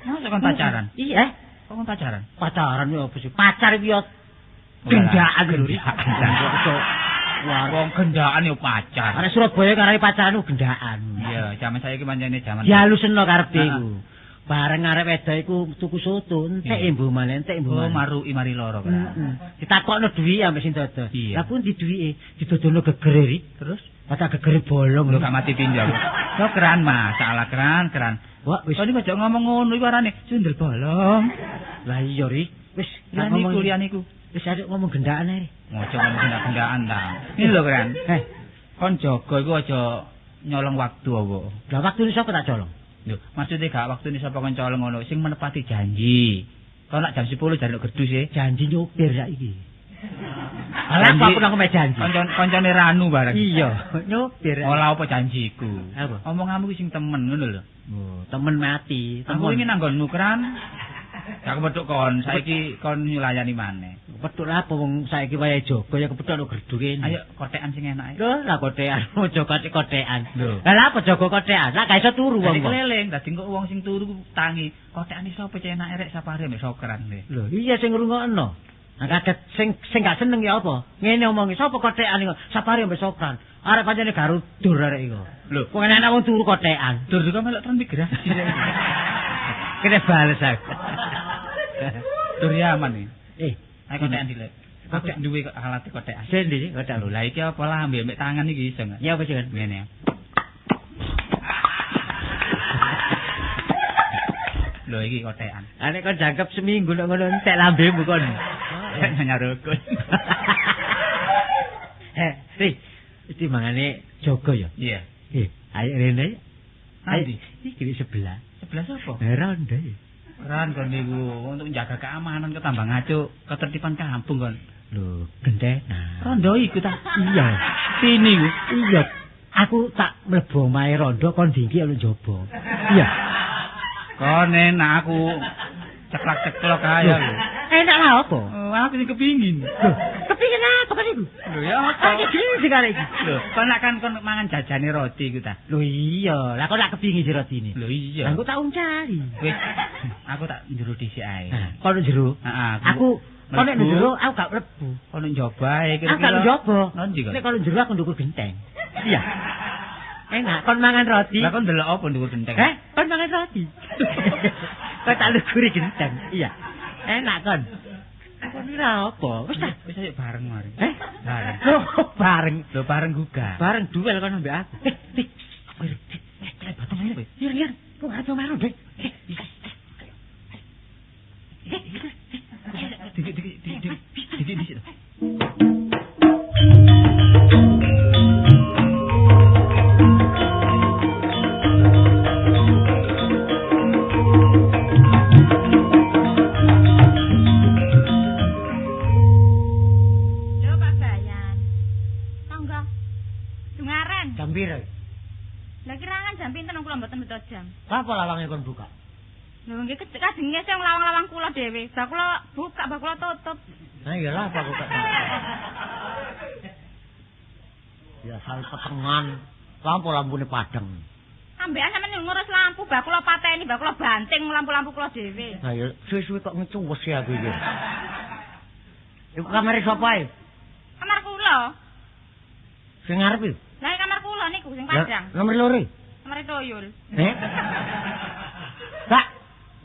Masa kon pacaran? Iya. Kok kon pacaran? Pacaran yo apa sih? Pacar iki yo gendaan lho. Wah, wong gendaan yo pacar. Arek Surabaya ngarani pacaran ku gendaan. Iya, jaman saiki pancene jaman. Ya aluseno karepe iku. Bareng arek wedok iku tuku soto, entek imbu maneh, entek imbu maneh. Oh, maruki mari loro kan. Heeh. Ditakokno duwike ambek sing dodol. Iya. Lah pundi duwike? Didodono gegere ri. Terus Patak gegere bolong lho gak mati pinjam. Kok keran masalah keran, keran. Wah, wis. Kok niku aja ngomong ngono iku arane sundel bolong. Lah iya ri. Wis, liyane iku liyane iku. Wis arek ngomong gendaan ae. Ojo ngomong gendaan ta. Ini lho keran. Eh, kon jaga iku aja nyolong waktu apa. Lah waktune sapa tak colong? Lho, maksudnya gak waktune sapa kon colong ngono, sing menepati janji. Kon nak jam 10 jaluk gerdu sih. Janji nyopir saiki. Alah apa aku nang omahe janji. Koncone Ranu bareng. Iya, nyopir. Ora apa janjiku. Apa? Omonganmu ki sing temen ngono lho. Oh, temen mati. Aku ingin nanggonmu keran. Aku kepethuk kon, saiki kon nyulayani maneh. Kepethuk apa wong saiki wayahe jaga ya kepethuk ono gerdu kene. Ayo kotekan sing enak. Lho, lah kotekan, aja kotekan. Lho. Lah apa jaga kotekan? Lah gak iso turu wong. Dadi keliling, dadi kok wong sing turu tangi. Kotekan iso apa enake rek sapare mbek sokran le. Lho, iya sing ngrungokno. Nah kaget sing gak seneng ya apa? Ngene omongi sapa kotekan iku? Sapare mbek sokran. Arek pancene garudur arek iku. Lho, wong enak wong turu kotekan. Dur kok melok transmigrasi. Kene bales aku. Dur ya aman iki. Ayo kotekan dilek. Aku duwe kok alat kotekan. Sing ndi kotekan? Lho, lah iki apa lah ambek tangan iki iso enggak? Ya apa sih kan? Ngene. Lho iki kotekan. Lah nek kon jangkep seminggu nek ngono entek lambemu kon. Nyarukun. Ri, iki mangane jaga ya? Iya. Ayo rene. Ayo iki di sebelah. Sebelah sapa? Rondo. Ron kon niku untuk menjaga keamanan ketambah ngaco ketertiban kampung kon. Lho, gentenan. Rondo iku ta? Iya. Sini iku. Iya. Aku tak mlebu omahe rondo kon dingki ana njaba. Iya. Kon enak aku ceklak-ceklok ae lho. Enak lah apa? Oh, aku sing kepingin. Lho, kepingin apa kan iku? Lho ya apa? Aku dhewe sing arek iki. Lho, kon nak kan kon mangan jajane roti iku ta? Lho iya, lah kon nak kepingin si rotine. Lho iya. Lah aku tak uncali. Wis, aku tak njero dhisik ae. Kon njero? Heeh. Aku kon nek njero aku gak mlebu. Kon njaba ae kira-kira. Aku gak njaba. Nek kon njero aku ndukur genteng. Iya. Enak, kon mangan roti. Lah kon ndelok apa ndukur genteng? Heh, kon mangan roti. Kon tak luguri genteng. Iya. Enak kon. Kon ora apa? Wis ta, wis ayo bareng mari. Bareng. Loh, bareng. Lho bareng gugah. Bareng duel kon ambek aku. Batang ae. Lir, lir. Kok gak maro, Dek. Dik dik dik dik dik dik. Jam. Apa lawange kon buka? Lho nggih kajenge sing lawang-lawang kula dhewe. Bak kula buka, bak kula tutup. Nah iya lah apa buka. Ya sal petengan, lampu lampune padeng. Ambekan sampeyan ngurus lampu, bak kula pateni, bak kula banting lampu-lampu kula dhewe. Nah ya suwe-suwe kok ngecuwes ya aku iki. Iku kamare sapa ae? Kamar kula. Sing ngarep iki? Lah kamar kula niku sing padang. Nomor loro. Kamare toyol. Kak,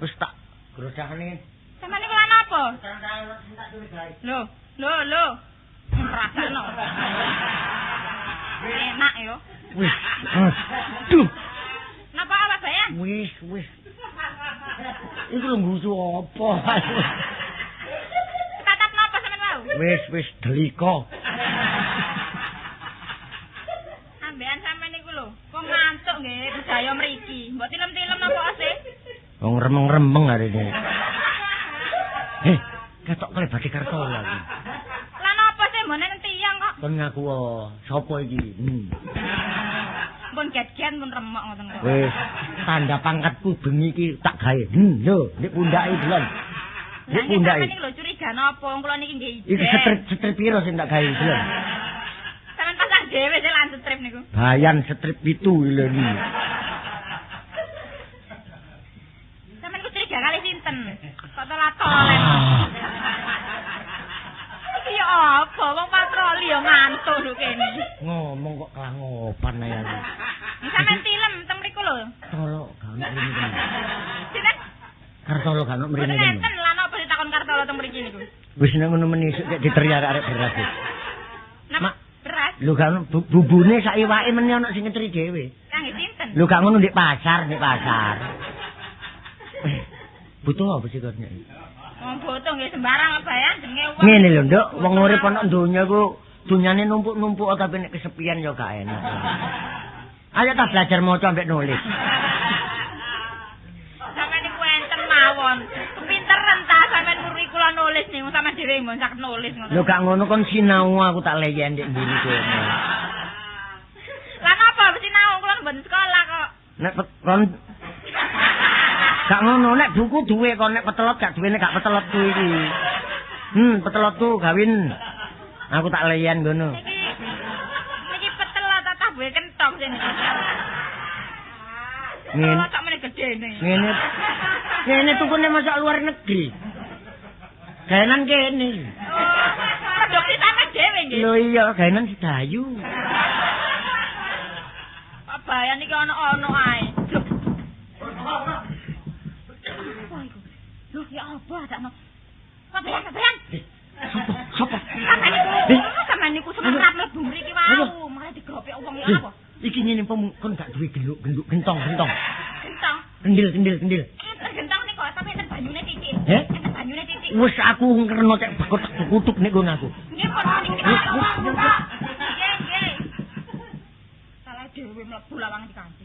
wis tak grosakne. Sampeyan niku lan apa? Lho, lho, lho. Rasakno. Enak yo. Wis. Aduh. Napa awak bayan? Wis, wis. Iku lho nggusu apa? Tatap napa sampeyan wau? Wis, wis deliko. Ambekan sampeyan niku lho, kok ngantuk nggih budaya mriki. Mbok tilem-tilem napa sih? Wong remeng-remeng arene. Ketok klebate Kartolo iki. Lah napa sih mbok nek tiyang kok? Kon ngaku sapa iki? Mbon get-get mbon remok ngoten kok. Wis, tanda pangkatku bengi iki tak gawe. Lho, nek pundake delon. Nek pundake. Sampeyan lho curiga napa? Kula niki nggih ijen. Iki strip piro sing tak gawe delon? Sampeyan pasang dhewe sih lan strip niku. Bayan strip 7 lho niki. Sampeyan ku curiga kali sinten? Kok telat-tolen. Iki ya apa? Wong patroli ya ngantuk lho kene. Ngomong kok kelangopan ae aku. Sampeyan tilem teng mriku lho. Kartolo gak ono mrene. Sinten? Kartolo gak ono mrene. Mboten enten lan apa ditakon Kartolo teng mriki niku. Wis nek ngono menisuk kek diteriak arek beras. Napa? Beras. Lho gak ono bumbune sak iwake meneh ono sing ngetri dhewe. Kangge sinten? Lho gak ngono ndek pasar, ndek pasar. Butuh apa sih kok nek? Wong butuh nggih sembarang bayan jenenge wong. Ngene lho, Nduk, wong urip ana donya iku dunyane numpuk-numpuk tapi nek kesepian ya gak enak. Ayo ta belajar maca ambek nulis. Sampeyan niku enten mawon. Kepinteren ta sampeyan nguri kula nulis niku sampeyan dhewe mbon sak nulis ngono. Lho gak ngono kon sinau aku tak leyen ndek mburi kono. Lah napa sinau kula mboten sekolah kok. Nek kon Gak ngono nek buku duwe kon nek petelot gak duwe nek gak petelot ku iki. Petelotku gawin. Aku tak leyen ngono. Niki petelot ta tabuhe kentong sing. Ngene sak meneh gedene. Ngene. Ngene tukune masak luar negeri. Gaenan kene. Produksi sampe dhewe nggih. Lho iya, gaenan Sedayu. Pak Bayan iki ono-ono ae. Lho, ya apa sakno? Pak Bayan, Pak Bayan. Sopo? Sampeyan niku semerap mlebu mriki wau, malah digropek wong ya apa? Iki ngene kon gak duwe genduk gentong. Gentong. Kendil. Enten gentong niku tapi enten banyune titik. Enten banyune titik. Wis aku ngerno cek bekutuk nek nggon aku. Nggih pun niki. Nggih, nggih. Salah dhewe mlebu lawang dikanthi.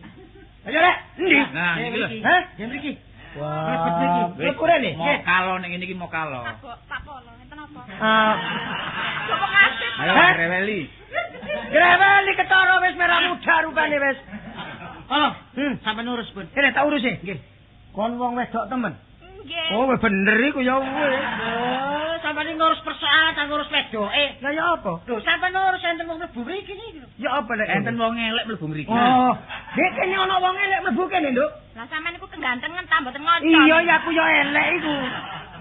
Ayo rek, endi? Nah, iki lho. Hah? Yang mriki. Wah, mlebu rene. Mau kalo ning ngene iki mau kalo. Pak Polo, enten apa? Ah. Sopo ngasih? Ayo greweli. Greweli ketara wis merah muda rupane wis. Tolong, sampeyan urus pun. Kene tak urus e. Nggih. Kon wong wedok temen. Nggih. Oh, bener iku ya wis. Oh, sampeyan ngurus persoalan, ngurus wedoke. Lah ya apa? Lho, sampeyan ngurus enten wong mlebu mriki niki lho. Ya apa lek enten wong elek mlebu mriki. Oh, nek kene ana wong elek mlebu kene, Nduk. Lah sampeyan niku kegantengan ta mboten ngoco. Iya, ya aku ya elek iku.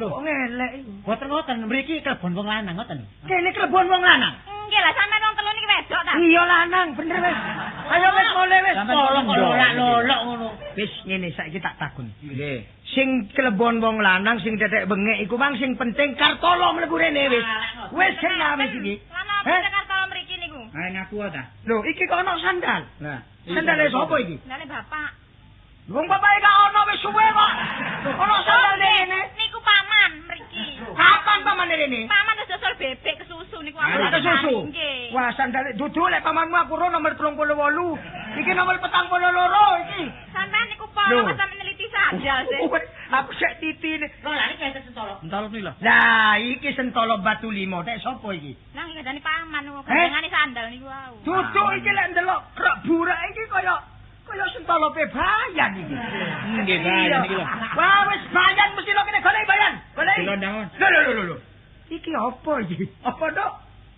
Lho, wong elek iku. Mboten ngoten, mriki klebon wong lanang ngoten. Kene klebon wong lanang. Nggih lah sampeyan wong telu niki wedok ta? Iya lanang, bener wis. Ayo wis mulih wis. Tolong kok lolak-lolok ngono. Wis ngene saiki tak takon. Nggih. Sing klebon wong lanang sing tetek bengek iku mang sing penting Kartolo mlebu rene wis. Wis kena wis iki. Lan apa Kartolo mriki niku? Ayo ngaku ta. Lho, iki kok ana sandal. Lah, sandale sapa iki? Sandale bapak. Wong bapake gak ono wis suwe kok. Ono sandale ngene. Niku paman mriki. Kapan paman rene? Paman wis dosol bebek kesusu niku aku. Kesusu. Nggih. Wah, sandale dudu lek pamanmu aku ro nomor 38. Iki nomor 42 iki. Sampeyan niku polo kok sampe neliti sandal sih. Aku sek titine. Lho, lha iki enten sentolo. Sentolo piro? Lah, iki sentolo batu limo. Nek sapa iki? Lah iki gadane paman niku, gandengane sandal niku wau. Dudu iki lek ndelok rok burak iki kaya sentolope Bayan iki. Nggih, Bayan iki lho. Wah, wis Bayan mesti lho kene golek Bayan. Golek. Lho lho lho lho. Iki apa iki? Apa, Dok?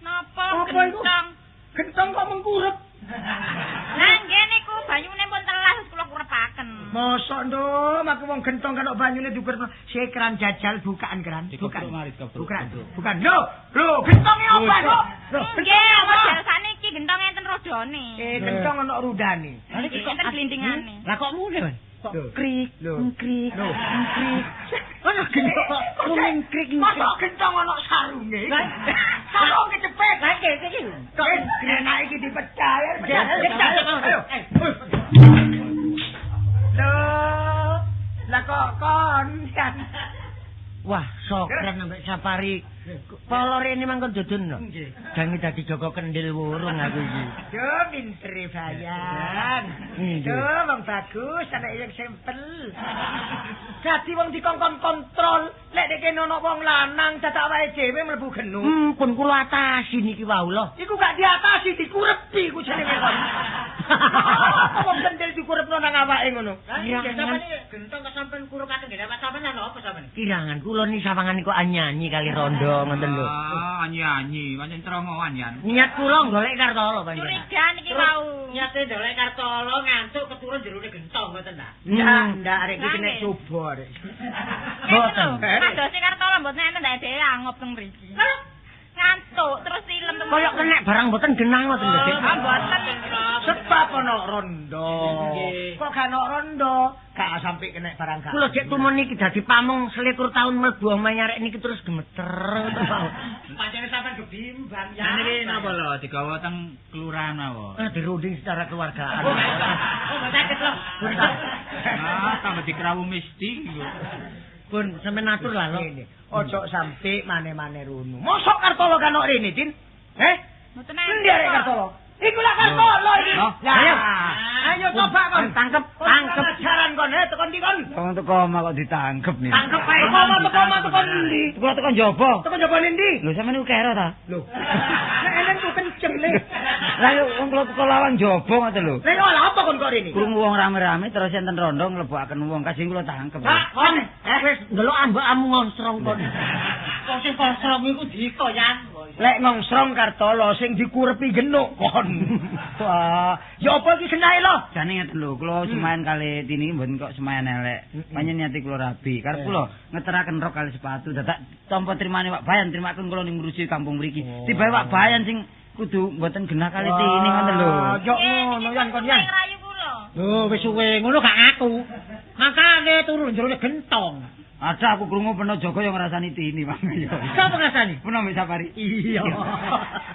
Napa? Apa iku? Gentong kok mengkurep. Lah nggih niku banyune pun telas kula kurepaken. Mosok, Nduk, aku wong gentong kalau banyune dikurepno. Sekran jajal bukaan keran. Bukan. Bukan. Bukan. Lho, lho, gentonge apa, Nduk? Lho, nggih, model sakniki gentong enten rodone. Gentong ana rudane. Lha iki kok enten glindingane. Lah kok mule, Mas? Kok krik, krik, krik. Ono gentong kok krik. Mosok gentong ana sarunge. Sarung kecepet. Lah iki. Kok enak iki dipecah ya. Ayo. Lho, lah kok kon. Wah, sokren ambek safari. Polo rene mangkon dodon lho. Jange dadi Joko Kendil wurung aku iki. Duh, pintere Bayan. Duh, wong bagus, anak yang simpel. Dadi wong dikongkon kontrol, lek nek kene ana wong lanang dadak awake dhewe mlebu genu. Pun kula atasi niki wau lho. Iku gak diatasi, dikurepi iku jenenge kon. Apa wong kendil dikurepno nang awake ngono? Gentong kok sampean kurukaken nggih awak sampean ana apa sampean? Kirangan kula ni sawangan kok anyanyi kali rondo ngoten lho. Ah, anyi-anyi, pancen trongoan yan. Niat kula golek Kartolo panjenengan. Curiga niki wau. Niate golek Kartolo ngantuk keturun jerone gentong ngoten ta. Ndak, ndak arek iki kena coba arek. Mboten. Padose Kartolo mboten enten ndak dhewe angop teng mriki. Ngantuk terus ilem teng. Kaya kena barang mboten genah ngoten lho, Dik. Ah, mboten. Sebab ana rondo. Kok gak ana rondo, gak sampe kena barang gak. Kula jek tumun niki dadi pamong 21 tahun mlebu omahe arek niki terus gemeter ngoten Pak. Pancene sampean gebimbang ya. Niki napa lho digawa teng kelurahan mawon. Ah, dirunding secara keluargaan. Oh, sakit lho. Ah, tambah dikrawu mesti iku. Pun sampean atur lah lho. Ojo sampe mane-mane rono. Mosok Kartolo kan rene, Din? Heh? Mboten Endi arek Kartolo? Iku lak Kartolo iki. Lah, ayo coba kon tangkep, tangkep. Ajaran kon, tekan ndi kon? Wong teko omah kok ditangkep nih. Tangkep ae. Teko omah teko ndi? Kula teko njaba. Teko njaba ndi? Lho sampeyan niku kero ta? Lho. Nek eleng ku kenceng le. Lah yo wong kula teko lawang njaba ngoten lho. Lah yo lha apa kon kok rene? Krungu wong rame-rame terus enten rondo nglebokaken wong kasih kula tangkep. Pak, kon wis ndelok ambekmu ngonsrong kon. Kok sing ngonsrong iku dikoyan. Lek ngongsrong Kartolo sing dikurepi genuk kon. Wah, ya apa iki genahe lho? Jane ngeten lho, kula semayan kali Tini mboten kok semayan elek. Pancen niate kula rabi. Karep kula ngeteraken rok kali sepatu. Dadak tampa trimane Pak Bayan, trimaken kula ning ngurusi kampung mriki. Tibae Pak Bayan sing kudu mboten genah kali Tini ngoten lho. Yo ngono yan kon yan. Rayu kula. Lho wis suwe ngono gak ngaku. Makane turu jero gentong. Ada aku krungu peno Joko yang ngrasani Tini, Bang. Sapa ngrasani? Peno mbek Safari. Iya.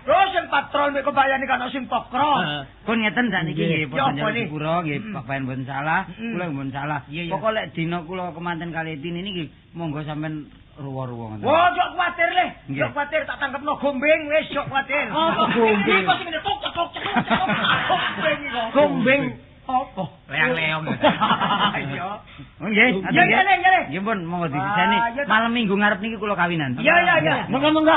Lho sing patrol mek kebayane kan sing pokro. Kon ngeten sakniki nggih padha njaluk sepuro nggih Pak Bayan mboten salah, kula mboten salah. Pokoke lek dina kula kemanten kali Tini niki monggo sampean ruwa-ruwa ngoten. Wah, jok kuwatir le. Jok kuwatir tak tangkepno gombeng wis jok kuwatir. Apa gombeng? Iku sing ngene tok tok tok tok. Gombeng iku. Gombeng apa? Leang-leong. Iya. Nggih. Iya, iya, iya. Nggih pun monggo disiseni. Malam Minggu ngarep niki kula kawinan. Iya, iya, iya. Monggo, monggo.